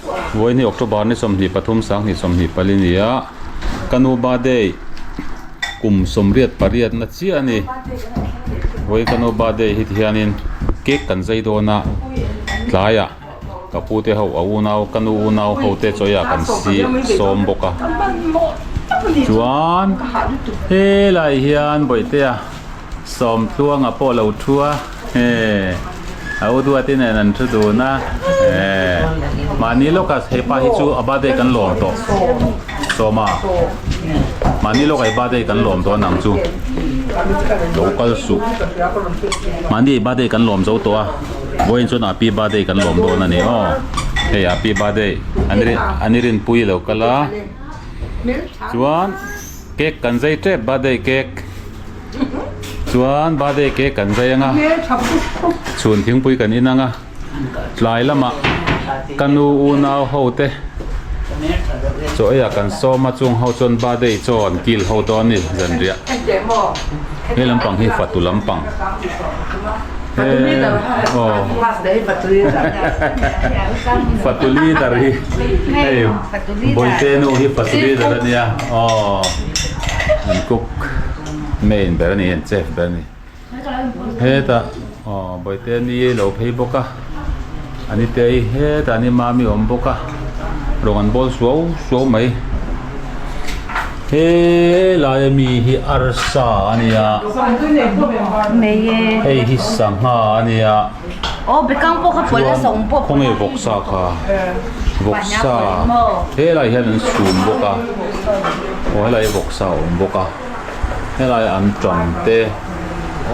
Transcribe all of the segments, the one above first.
Vawiin hi October ni 23 2024 a ni a, ka nu birthday kum 88 na chiah a ni. Vawiin ka nu birthday hi tihianin cake kan zai dawn a, tlaiah ka pu te ho a unau ka nu unau ho te chawiah kan si sawm bawk a. Chuan helai hian bawihtea Sawmtluanga pawh lo thu a, he a u duati nen an thu dun a, he mahni lawkah hepa hi chu a birthday kan lawm tawh Sawma mahni lawkah i birthday kan lawm tawh anang chu lo kal suh mahni i birthday kan lawm zo tawh a vawiin chuan a pi birthday kan lawm dawn a ni aw hei a pi birthday an i rinpui lo kal a chuan. Cake kan zai tep birthday cake chuan birthday cake kan zai anga chhun thingpui kan in anga tlai lamah ka nu unau ho te chaw eiah kan sawm a chung ho chuan birthday chaw an kil ho dawn a ni zanriah he lampang hi fatu lampang Fatu leader hi hei Bawihte nu hi fatu leader a nia aw an cook main ber a ni an chef ber a ni hetah aw Bawihte ni lo phei bawk a Anitei hetah ni Mami awm bawk a rawng an bawl suau suau mai. He lai ami hi arsa a nia hei hi sangha a nia chuan khawnge vawksa kha vawksa helai hian an chhum bawk a aw helai hi vawksa a awm bawk a helai an ṭang te a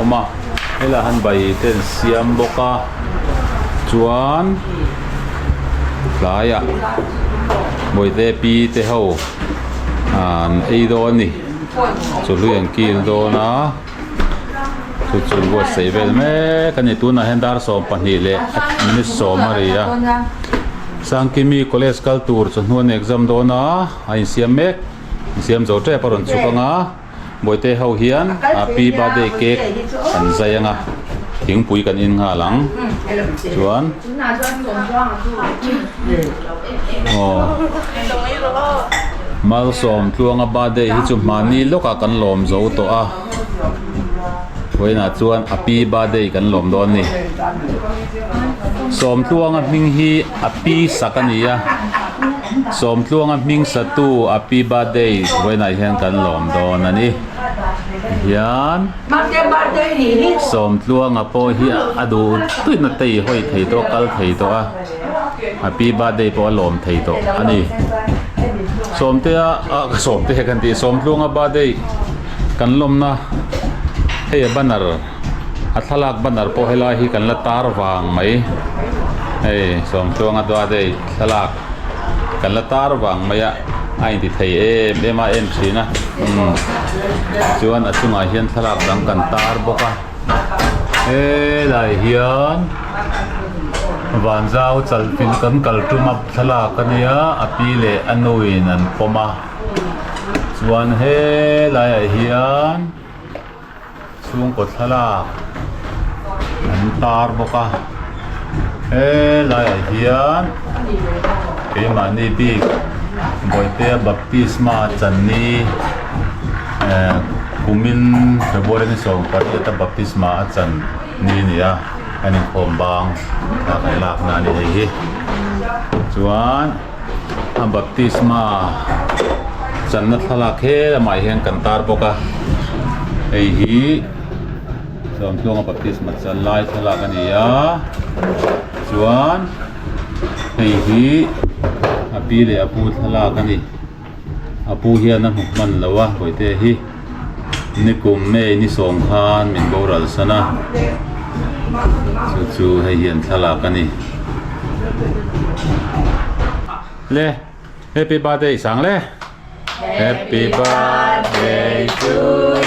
awm a helai han bai te an siam bawk a chuan tlaiah bawihte pi te ho an ei dawn a ni chawhlui an kil dawn a chu chu an buatsaih vel mek a ni tunah hian dar 12 leh minute 10 a ri a Sangkimi college kal tur chawhnu an exam dawn a a insiam mek insiam zo tep a rawn chhuk ang a. Bawihte ho hian happy birthday cake an zai anga thingpui kan in nghal ang chuan aw Malsawm tluanga birthday hi chu hmani lawkah kan lawm zo tawh a vawiinah chuan a pi birthday kan lawm dawn a ni Sawmtluanga hming hi a pi sak a ni a. Sawmtluanga hming satu a pi birthday vawiinah hian kan lawm dawn a ni. Tihian Sawmtluanga pawh hi a duh tuina tei hawi thei tawh a kal thei tawh a, a pi birthday pawh a lawm thei tawh a ni. Sawmtea ah ka Sawmtea kan tih Sawmtluanga birthday kan lawmna hei a banner a thlalak banner pawh helai hi kan la tar vang mai hei Sawmtluanga birthday. Thlalak kan la tar vang mai a, a inti thei em em a en thin a umm chuan a chungah hian thlalak dang kan tar bawk a helai hian vanzau chalfilh kan kal tum a thlalak a nia a pi leh a nu in an pawm a chuan helaiah hian. Chhungkaw thlalak an tar bawk a helaiah hian keimahni bik Bawihtea baptisma channi eh kumin February ni 18 a baptisma a chan ni a ni a an inkhawm bang thla kan lakna a ni hei hi chuan a baptisma channa thlalak he lamah hian kan tar bawk a hei hi Sawmtluanga baptisma chan lai thlalak a ni a chuan hei hi a pi leh a pu thlalak a ni a pu hian a hmu hman lo a bawihte hi nikum May ni sawm khan min boral san a chu chu hei hi an thlalak a ni le happy birthday sang le happy birthday to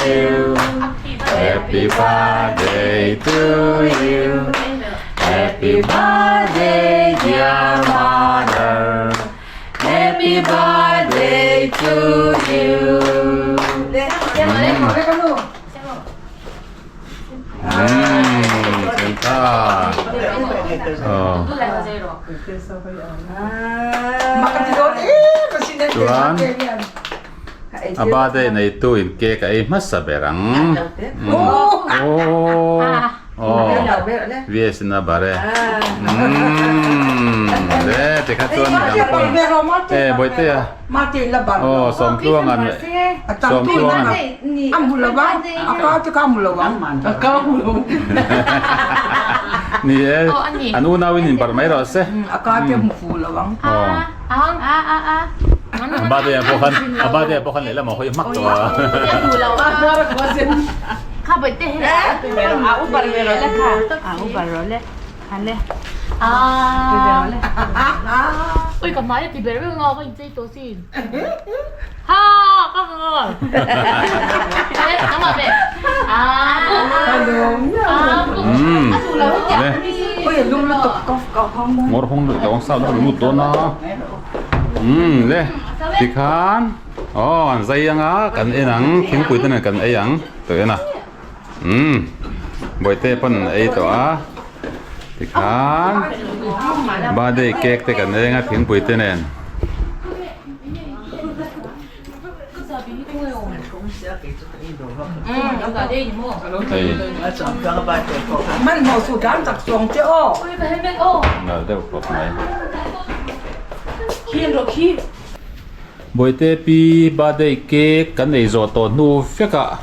you happy birthday to you happy birthday dear mother Happy birthday to you. Chuan a birthday neitu in cake a ei hmasa ber ang. Aww aww VS in a bar e. Umm le tikha chuan midang pawn e Bawihtea aw Sawmtluanga'n Sawmtluanga'n ni e an unauin inbarh mai rawh se. Abadea pawh khan Abadea pawh khan lehlam a hawi hmak tawh a. Ngawr hawng luih lo ang sa lo lut dawn a umm le tikhan aw an zai ang a kan en ang thingpui te nen kan ei ang tawh en a umm bawihte pawn an ei tawh a tikhan birthday cake te kan ei ang a thingpui te nen. Bawihte pi birthday cake kan ei zawh tawh hnu vek ah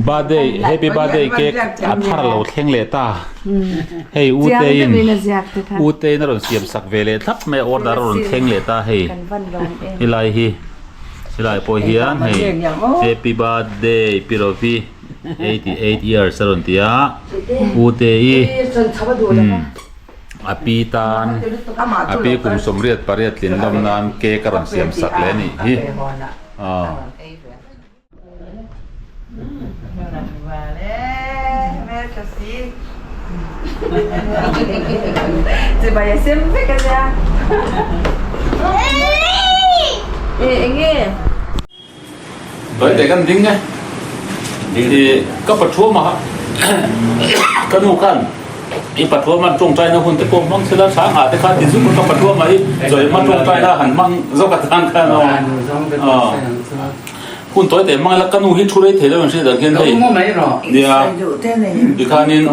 Birthday happy birthday cake a thar lo thleng leh ta hei u te in u te in a rawn siam sak ve leh thlap mai a order a rawn thleng leh ta hei helai hi helai pawh hian hei happy birthday pi Rovi 88 years a rawn ti a u te i A pi tan a pi kum 88 tlin lawm nan cake a rawn siam sak leh a nih hi. Baite kan ding e. I ka pathuam a ka nu khan i pathuam an tawngtai na hun te pawh hmang sela tha ngah te kha ti zuk ka pathuam a hi chawi hma tawngtai na han hmang zawk atang khan aw hun tawi te hmang ila ka nu hi thu rei thei lo in hriat ang hian hei nia tikhanin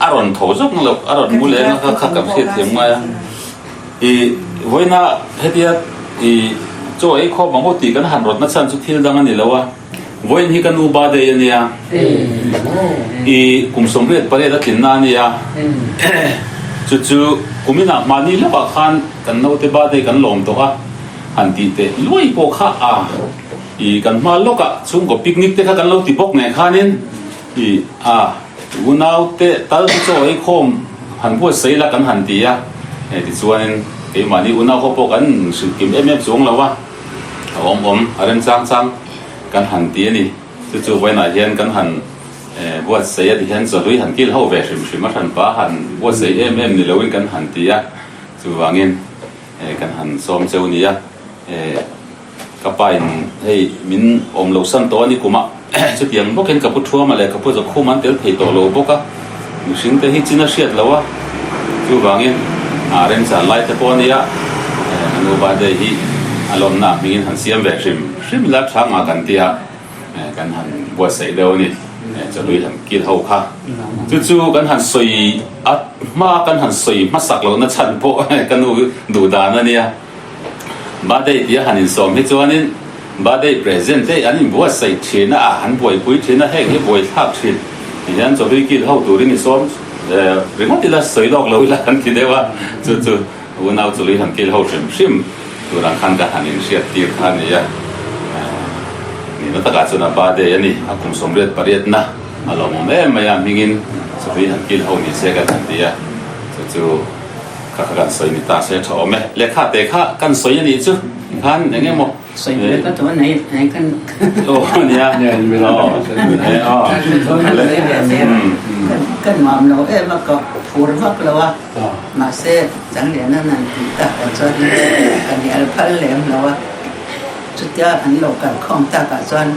a rawn tho zawk lo a rawn mu leh ang kha kan hriat thiam ngai a. I vawiina hetia i chaw ei khawp ang aw tih kan han rawtna chhan chu thil dang a ni lo a, vawiin hi ka nu birthday a nia, i kum 88 a tlinna a nia, chu chu kuminah mahni lawkah khan kan naute birthday kan lawm tawh a, han tih teh luai pawh kha a, i kan hma lawkah chhungkaw picnic te kha kan lo ti bawk nen khanin i a. Unaute tal chu chaw ei khawm han buatsaih ila kan han ti a, hei tichuanin keimahni unau ho pawh kan hrilh kim em em chuang lo a, a awm awm a rem chang chang kan han ti a ni. Chu chu vawiinah hian kan han buatsaih a tihian chawhlui han kil ho ve hrim hrim a hranpa han buatsaih em em ni loin kan han ti a, chuvangin kan han sawm cheu nia. Ka pa in hei min awm lo san tawh a ni kum a, chutiang bawkin ka pu Thuama leh ka pu Zakhum an tel thei tawh lo bawk a, mihring te hi chin a hriat lo a, chuvangin a remchan lai te pawh a nia, ka nu birthday hi a lawmna hmingin han siam ve hrim hrim ila tha nga kan tia kan han buatsaih deuh a ni, chawhlui han kil ho kha. Chu chu kan han sawi a hma kan han sawi hmasak lohna chhan pawh ka nu duhdan a nia. Birthday tia han insawm hi chuanin birthday present te an inbuatsaih thin a, an buaipui thin a, heng hi buaithlak thin ti hian chawhlui kil ho turin i sawm ringawt ila sawi lawk lo ila kan ti deuh a, chu chu unau chawhlui han kil ho hrim hrim tur ang khan ka han inhriat tir kha a ni a, nihna takah chuan a birthday a ni, a kum 88 na a lawmawm em mai a, hmingin chawhlui han kil ho ni se kan han ti a, chu chu. Kha kha kan sawi ni ta se tha awm e. Lehkha te kha kan sawi a nih chu khan eng emaw. Sawi ve ka tawh nei nei kan. Aw nia. Aw aw. Kan nuam lo em a ka phur vak lo a. Mahse Changliana nan tih tak ah chuan ka hnial phal lem lo a. Chutia an lo kal khawm tak ah chuan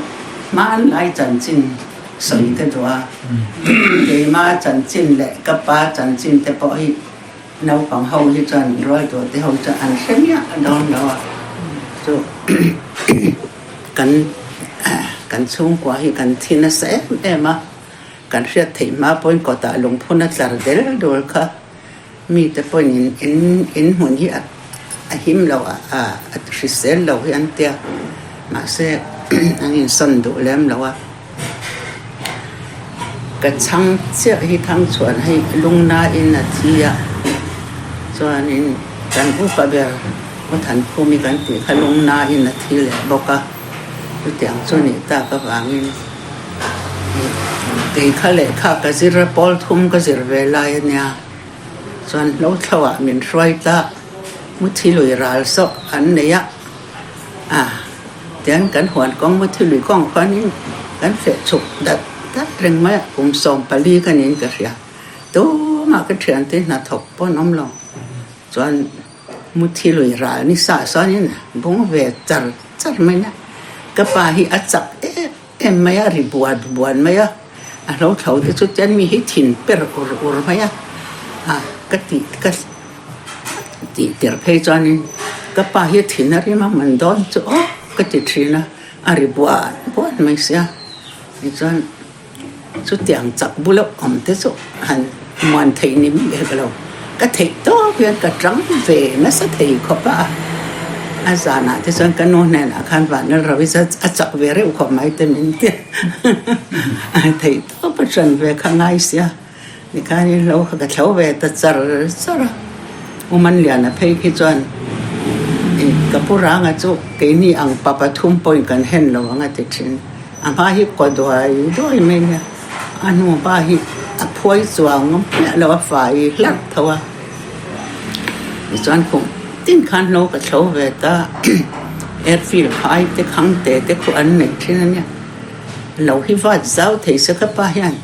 hmanlai chanchin. sawi ka duh a, keima chanchin leh ka pa chanchin te pawh hi naupang ho hi chuan rual tur te ho chuan an hre miah dawn lo a, chu kan kan chhungkua hi kan thi nasa em em a, kan hriat theih hma pawhin kawtah lungphun a tlar del dul kha. Mite pawhin in in hmun hi a him lo a, a hrisel lo hi an tia. Mahse an insawn duh lem lo a. Ka chhang chiah hi Thangchhuan hei lungnain a thi a, chuanin kan upa ber U Thankhumi kan tih kha lungnain a thi leh bawk a. Chutiang chu nih tak avangin Kei kha lehkha ka zir a, pawl thum ka zir ve lai a nia. Chuan hlo thlo ah min hruai ta, muthi lui ral sawk an nei a, a tian kan huan kawng muthi lui kawng khuanin kan feh chhuk dat dat reng mai a, kum 14 ka niin ka hria. Tumah ka thiante hnathawk pawh an awm lo. Chuan. Muthi lui ral ni sa sawn in bung ve char char mai a, ka pa hi a chak em em mai a, ri buan buan mai a, a hlo thlo te chu chuan mi hi thin per ur ur mai a, ah ka tih ka tih tir phei chuanin ka pa hi a thin a rim a man dawn chu aw ka ti thin a, a ri buan buan mai sia tichuan. Chutiang chak bula awm te chu han muan theih ni mai hek lo. Ka theih tawp hian ka tang ve nasa thei khawp a. A zanah te chuan ka nu hnenah khan Vanlal Ravi chu a chak ve reuh khawp mai te min ti a. Theih tawp a hran ve kha ngai sia. Tikhanin hlo kha ka thlo ve ta char char a. U Manliana phei khi chuan ka pu Ranga chu keini ang pa pathum pawhin kan hen lo ang a ti thin. A hma hi kaw duai duai mai nia, a hnu pa hi a phuai chuang miah lo a fai hlarh tho a. Tichuan kum tin khan hlo ka thlo ve ta airfield phai te khang te te khu an nei thin a nia. Lo hi vat zau thei se ka pa hian.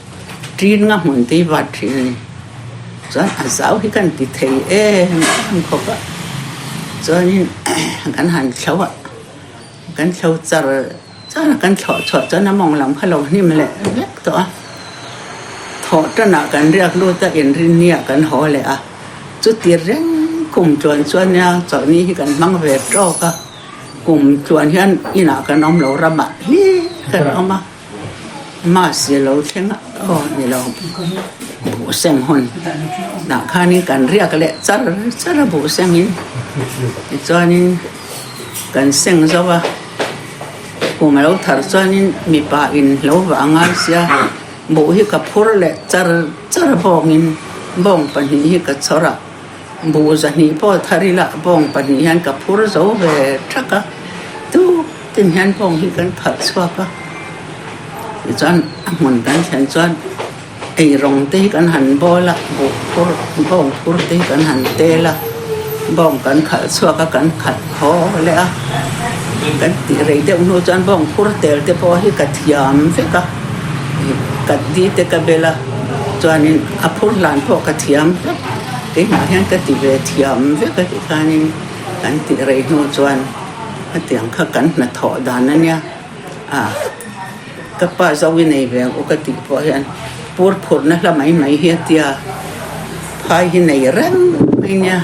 Ṭin nga hmun te hi vat ṭhin a ni. Chuan a zau hi kan ti thei em em khawp a. Chuanin kan han thlo a, kan thlo char char a, kan thlawh chhuah chuan a mawng lam kha lo hnim leh vek tawh a. Thawh ṭanah kan riak lut a, inrinni ah kan haw leh a. Chuti reng kum tluan chuan nia chawlhni hi kan hmang ve ṭawk a. Kum tluan hian inah kan awm lo, ramah hlir kan awm a. Mass lo thleng a aw ni lo buh seng hun dah khanin kan riak leh char char a buh sengin tichuanin kan seng zo a kum a lo thar chuanin mipa in lo vah ngai sia buh hi ka phur leh char char a bawngin bawng pahnih hi ka chhawr a buh zahnih pawh thar ila bawng pahnih hian ka phur zo ve thak a tuk tin hian bawng hi kan phalh chhuak a tichuan a hmun kan thlen chuan eirawng te hi kan han bawl a buh phur bawng phur te hi kan han tel a bawng kan khalh chhuak a kan khalh haw leh a kan tih rei deuh hnu chuan bawng phur tel te pawh hi ka thiam vek a kat di te ka bel a chuanin a phur hlan pawh ka thiam vek keimah hian ka ti ve thiam vek a tikhanin kan tih rei hnu chuan. Hetiang kha kan hnathawh dan a nia, a ka pa zo i nei ve ang u ka tih pawh hian pur phurna hla mai mai hi a tia, phai hi nei reng mai nia,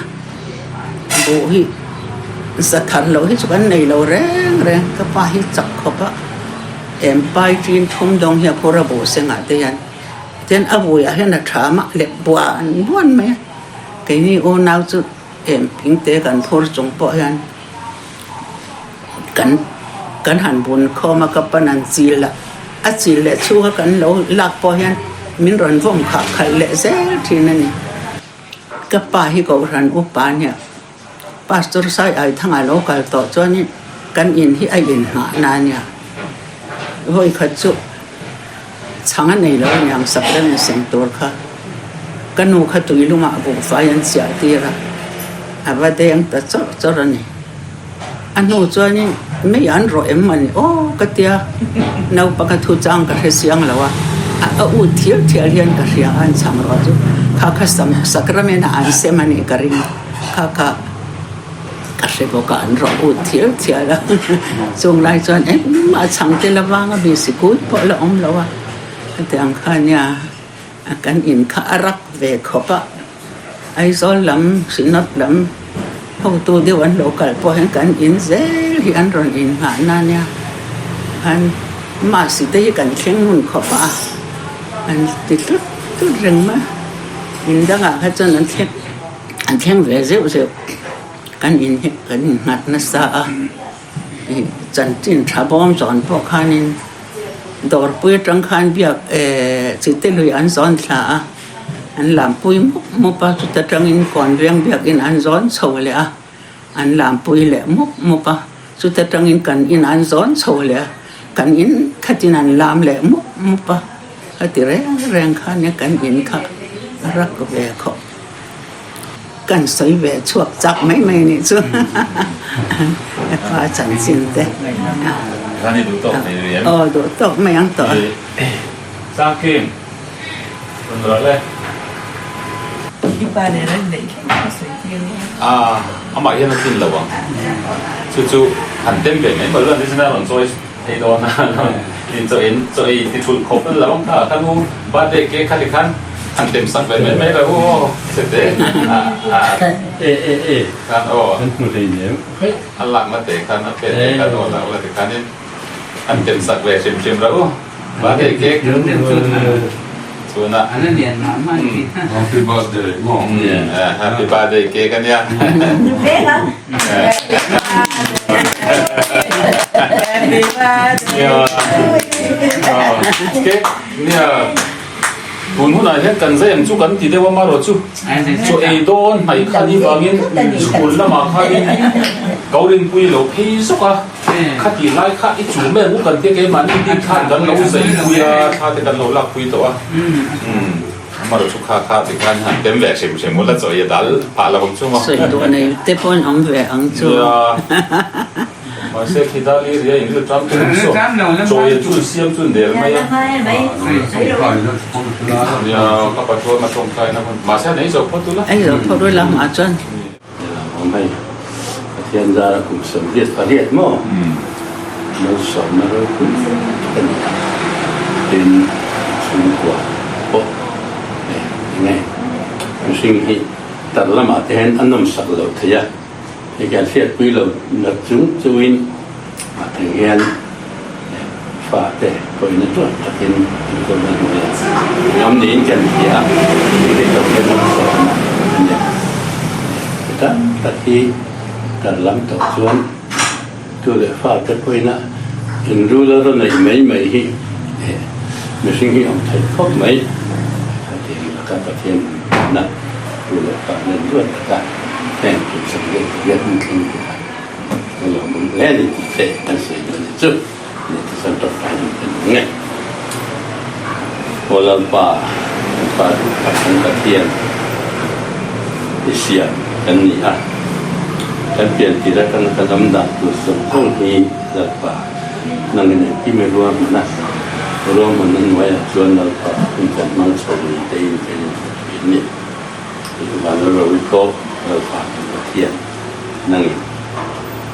buh hi za thar loh hi chu kan nei lo reng reng, ka pa hi chak khawp a, em pai ṭin thum dawng hi a phur a buh sengah te hian, tihian a vuiah hian a ṭha mah leh buan buan mai a, keini unau chu. Em thingte kan phur chung pawh hian kan kan han bun khawm a ka pan an chil a, a chil leh chhunga kan lo lak pawh hian min rawn vawm khah khalh leh zel thin a ni. Ka pa hi Kohhran upa nia Pastor Sai Aithanga lo kal tawh chuanin kan in hi a inhnah na nia. Vawi khat chu Chhang a nei lo aniang sak reng a sem tur kha. Ka nu kha tui lumah buhfai an chiah tir a, a va deng ta chawrh chawrh a ni. A hnu chuanin mei an rawh em a ni aw ka tia, naupang a thu chang ka hre siang lo a, a ut thial thial hian ka hria a an chhang rawh chu kha kha sakramen ah an sem a nih ka ring kha kha. Ka hre bawk a, an rawh ut thial thial a. Chung lai chuan engmah chhang te la vang a, bisikut pawh la awm lo a. Khatiang kha nia kan in kha a rak ve khawp a, Aizawl lam, Synod lam hotu deuh an lo kal pawh hian kan in zel hi an rawn in nghah na nia. Khan Masi te hi kan thleng ngun khawp a, an ti tlut tlut reng mai a. In dangah kha chuan an thleng an thleng ve zeuh zeuh. Kan in hi kan in nghat nasa a. Chanchin tha bawm zawn pawh khanin dawrpui atang khan biak ehh chite lui an zawn thla a, an lampui mup mup a, chuta tangin kawn veng biakin an zawn chho leh a, an lampui leh mup mup a, chuta tangin kan in an zawn chho leh a, kan in khatin an lam leh mup mup a, a ti reng reng khan kan in kha a rak ve khawp. Kan sawi ve chhuak chak mai mai anih chu ka pa chanchin te. Khan i duh tawk thei rih em? Aw duh tawk mai ang tawh a. Sangkim, rawn rawh le. I pa nen an neih thleng kha sawi tir nia. A, amah hian a tlin lo ang. Chu chu han tem ve mai mai lo an ti chuan a rawn chawi thei dawn a. In chaw in chaw ei ti thulh khawp an lo ang kha ka nu birthday cake kha ti khan han tem sak ve mai mai lo u aw chete a a E e e khan aw kan hmu hlei nem hei a lakna te khan a pet te khan aw lakna te khanin han tem sak ve hrim hrim lo u birthday cake chhuna Happy birthday maw happy birthday cake ania. Tun hunah hian kan zai ang chu kan ti deuh a marawh chu chaw ei dawn hnaih kha ni vangin chhun lamah khanin Kaurinpui lo phei zawk a, khatih lai kha i chu mek u kan tia keimahni bik khan kan lo zai pui a, thla te kan lo lak pui tawh a. Amarawh chu kha kha ti khan han tem ve hrim hrim ula chaw i a dal phah lo ang chu maw. Sawi duh nei te pawh an awm ve ang chu. Nia, mahse khi dal i ria in rilru tam chu saw chaw i chun siam chun der mai a. Nia, ka pathuam a tawngtai na hun, mahse an ei zo phawt ula. Ei zo phawt ula mah chuan. Awm hei, Pathian zara kum 88 maw? Malsawmna ropui tak a ni a, tin chhungkua pawh eng nge mihring hi tar lamah te hian a nawmsak loh thei a, hei kan hriatpui lo nat chung chungin mah theng hian fate pawhin a tuat takin an kawlna hnuaiah ngam niin kan hria a, hei lo hian malsawmna a ni. Heta tak hi tar lam tawh chuan tu leh fate pawhin a inrul a rawn neih mai mai hi mihring hi awm theih khawp mai. Khatiang laka Pathian na tu leh fa nen duat taka heng thilsak leh biak hmun thleng te kha Ka lawmawm hle a ni tih te kan sawi dawn ni chu ni ti chuan tawngtai dun kan awm nge. Aw Lalpa, kan Pa duh tak kan Pathian i siam kan ni a, kan pian tir atanga kan awm dan tur zawng zawng hi Lalpa nangin engkim i ruahman a, ruahman a hnuaiah chuan Lalpa hun kan hmang chho ni tein kan inhmu thin ni. Vanlalrovi pawh Lalpa kan Pathian nangin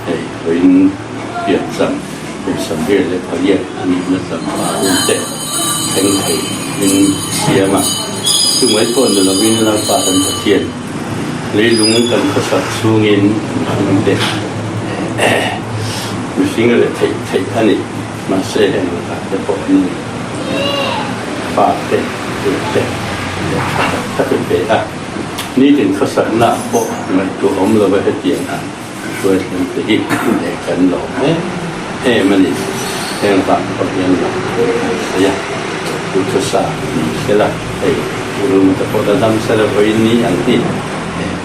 hei vawiin piancham kum 78 a nihna champa hun te thleng thei in siam a, chumai pawh ni lovin Lalpa kan Pathian leilung kan khawsak chhungin mihring te mihring reh theih theih a ni, mahse heng lakah te pawh nangin fa te tur te leh tha tak tak i pe a, nitin khawsakna pawh ngaihtuah awm lova hetiang ang hruai thleng te hi leh kan lawm em em a ni. Heng vang pawh hian lawm kan sawi a, duhthusâ ni sela, hei room te pawh la dam sela vawiin ni ang hi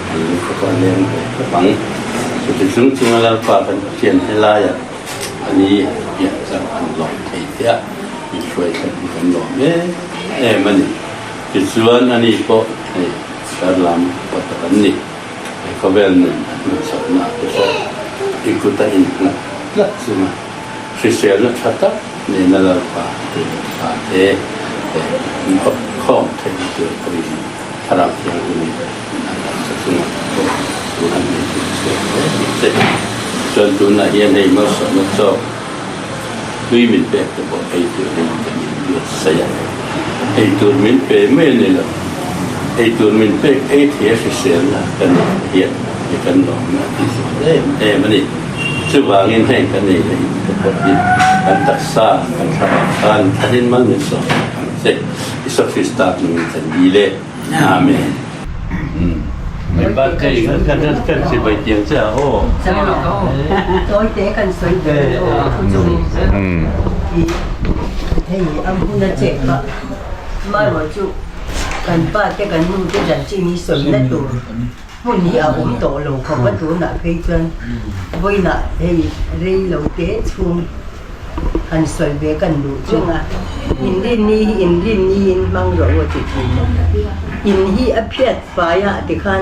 an lungkhaw pawh a leng ve khawp ang. Chuti chung chunga Lalpa kan Pathian helaiah a ni piah chang an lawm thei te a. Min hruai thleng hi kan lawm em em a ni. Tichuan ani pawh hei tar lam pawh tak an ni. He khawvel nun a hnuchhawpna te pawh i kut a innghat tlat chunga hriselna tha tak nena Lalpa te leh Pa te an awp khawm theihna tur pawhin Thlarau Thianghlimin a taksa chungah pawh thu an nei tur chhuak hle tih che. Chuan tunah hian hei malsawmna chawk Tui min pek te pawh ei turin kan inbuatsaih a. Eitur min pe mai a ni lo, eitur min pek ei thei a hriselna kan neih hian i kan lawmna a tih zual em em a ni. Chuvangin heng kan ei leh in te pawh hi kan taksa, kan thlarau tan tharin mal min sawm tak ang che. Isua Krista hmingin kan dil e. Amen. Tawite kan sawi ber aw thu chung i hei a hmun a chek a amaherawh chu kan pa te kan nu te chanchin hi sawina tur hmun hi a awm tawh lo khawp a tunah phei chuan vawiinah hei rei lo te chhung Han sawi ve kan duh chung a, Inrinni hi Inrinni in hmang rawh u a ti thin. In hi a phiat fai a tikhan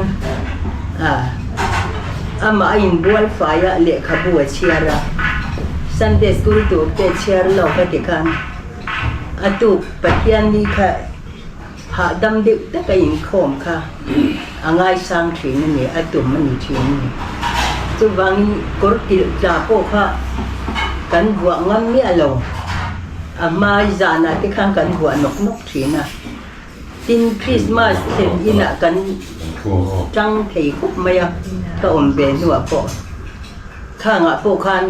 amah a inbual fai a lehkhabu a chhiar a, Sunday school tur te chhiar lawk a tikhan a tuk Pathianni kha hahdam deuh tak a inkhawm kha a ngaisang thin a ni, a tum a ni thin a ni. Chuvangin kawr kilh tla pawh kha kan buah ngam miah lo, a hmai zanah te khan kan buah nawk nawk thin a. Tin, Krismas thlen inah kan tang thei khawp mai a, ka awm ve hnuah pawh khangah pawh khan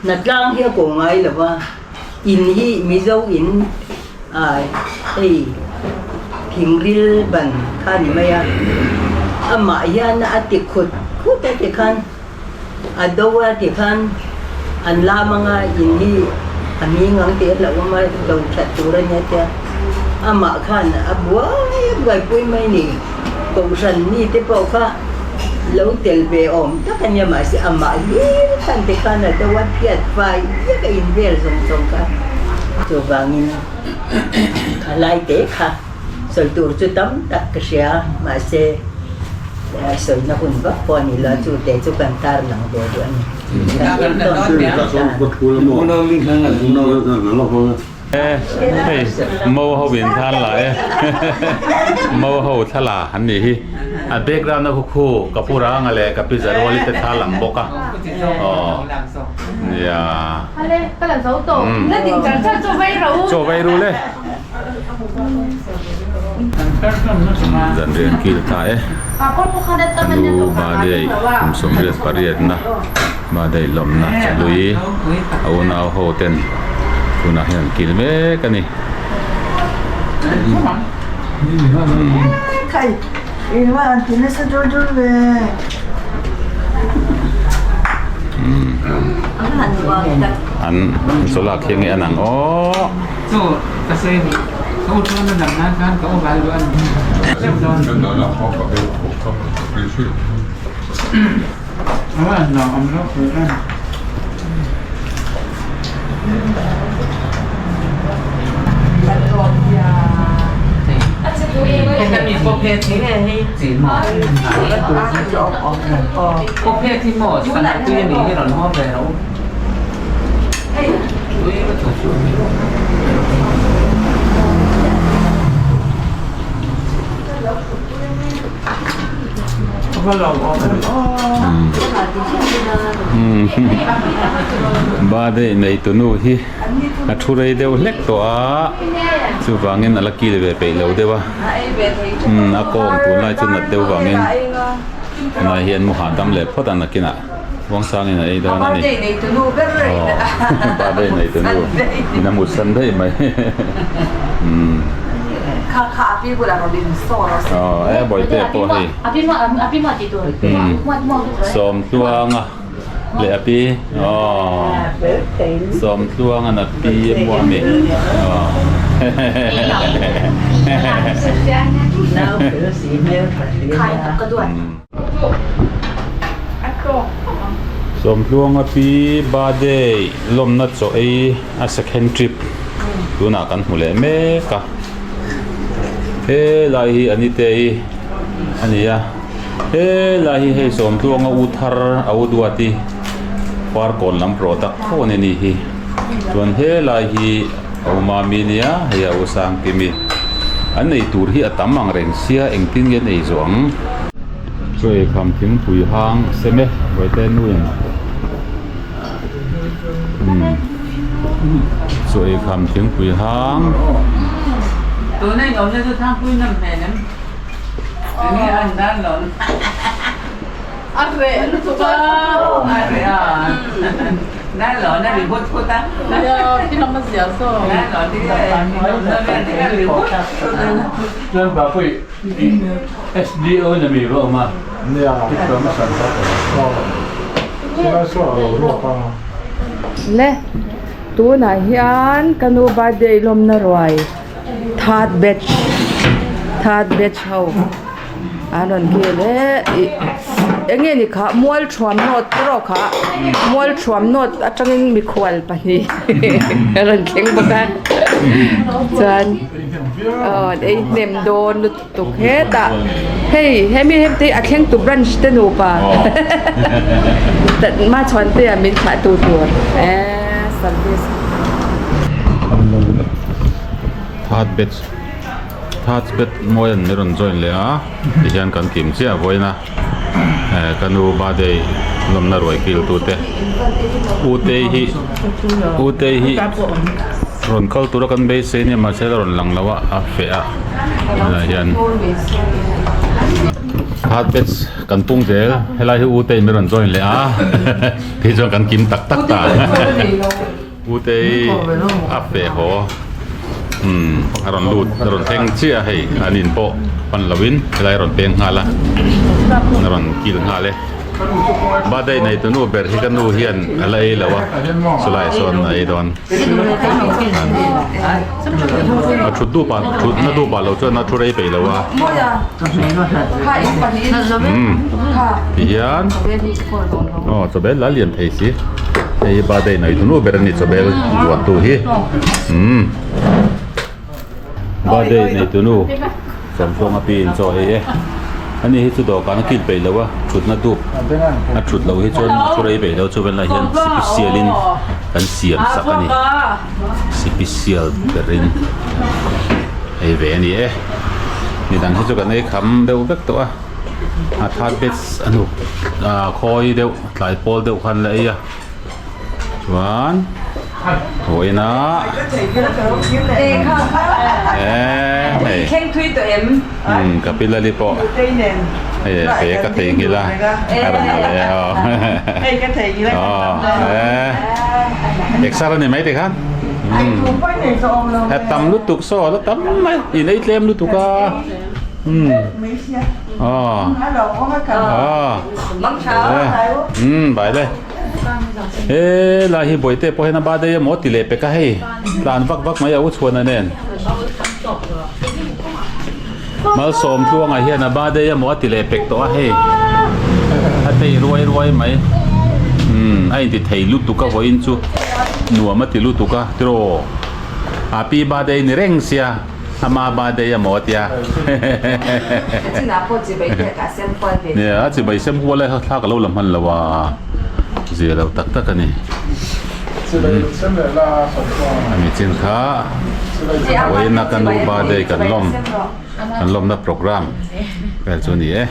hnatlang hi a ko ngai lo va, in hi Mizo in Ai, hei thingril ban kha ni mai a, amah hian a ti khut khut a ti khan, a do a ti khan an lam anga in hi a hming ang tih a hlauh awm a, do that tur a nia tia amah khan a buai a buaipui mai ni, kohhran mi te pawh kha lo tel ve awm tak a nia mahse amah hlir khan ti khan a do a phiat fai vek a invel zawng zawng kha. Chuvangin thalai te kha sawi tur chu tam tak ka hria mahse sawina hun vak pawh a ni lo a chu te chu kan tar lang ve duh a ni. Kan entawn tur tan. Hei mo ho in thla la e mo ho thla la an nih hi a background a khu khu ka pu ranga leh ka pi zaruali te thla lang bawk a aw nia chaw vei ru le zanrian kil ta e anu birthday kum 28 na birthday lawmna chawhlui a unau ho ten tunah hian an kil mek a ni. An chawlak hi nge an ang aw. Birthday nei tunu hi a thu rei deuh hlek tawh a chuvangin a la kil ve peih lo deuh a a kawng tunlai chu nat deuh vangin tunlai hian mu hahdam leh phawt a nakinah Vawngsangin a ei dawn a ni aw birthday nei tunu in a mutsan daih mai. Aw e bawihte pawh hei Sawmtluanga leh a pi aw Sawmtluanga na pi a hmuh a mi aw Sawmtluanga pi birthday lawmna chaw ei a second trip tunah kan hmu leh mek a helai hi anite hi a ni a helai hi hei Sawmtluanga u thar a u duati farkawn lam product tho a ni anih hi chuan helai hi a u mami nia hei a u sangkimi an ei tur hi a tam ang reng sia engtin nge an ei zawh ang. Chaw ei kham thingpui hang sem e Bawihte nu in. Chaw ei kham thingpui hang. SDO na mi va awm a, Le, tunah hian ka nu birthday lawmna ruai third batch third batch ho an rawn kil e ih eng nge ni kha mualthuam nawt te rawh kha mualthuam nawt atangin mikhual pahnih a rawn thleng bawk a chuan aw an ei hnem dawn lutuk. Tuk hetah hei hemi hemi te a thleng tu branch te nupa ma chhuan te ah min thlah tu tur eh service. Third batch third batch mawi an rawn join leh a tihian kan kim chiah vawiin a eh ka nu birthday lawmna ruai kil tu te u tei hi u tei hi rawn kal tura kan beisei nia mahse a rawn lang lo a a feh a. Tunah hian third batch kan pung zel helai hi u tei min rawn join leh a phei chuan kan kim tak tak ta u tei a feh haw umm a rawn lut a rawn thleng chiah a hei an in pawh pan lovin helai a rawn peng nghal a a rawn kil nghal e. Birthday nei tunu ber hi ka nu hian a la ei lo a, chulai sawn a ei dawn. A thut dup ah thut na dup ah lo chuan a thu rei peih lo a. Umm ti hian aw chawbel la lian thei si. Hei hi birthday nei tunu ber a ni chawbel buan tu hi. Umm birthday nei tunu sawmtluang a pi in chaw ei e. Ani hi chu dawhkan a kil peih lo a thutna dup a thut loh hi chuan a thu rei peih lo chuan lai hian sipisial in kan siam sak a ni sipisial berin ei ve a ni e midang hi chu kan ei kham deuh vek tawh a a third batch a hnuk ah khawi deuh tlai pawl deuh khan la ei a. Chuan vawiina eh hei umm ka pi lali pawh hei ve ka theihnghilh a a rawn la leh aw aw eh exer a ni mai tikhan umm a tam lutuk saw la tam mai in ei tlem lutuk a umm aw aw umm bai le. He lai hi bawihte pawh hian a birthday emaw ti leh pek a hei tlan vak vak mai a u chhuana nen malsawm tluangah hian a birthday emaw a ti leh pek tawh a hei a tei ruai ruai mai umm a inti thei lutuk a vawiin chu nuam a ti lutuk a tiraw a pi birthday ni reng sia. Ama birthday a maw a tia. Nia a chibai sem kual lai kha thla ka lo la hman lo a, zia lo tak tak a ni. Ani chin kha vawiina ka nu birthday kan lawm kan lawmna program vel chu a ni e.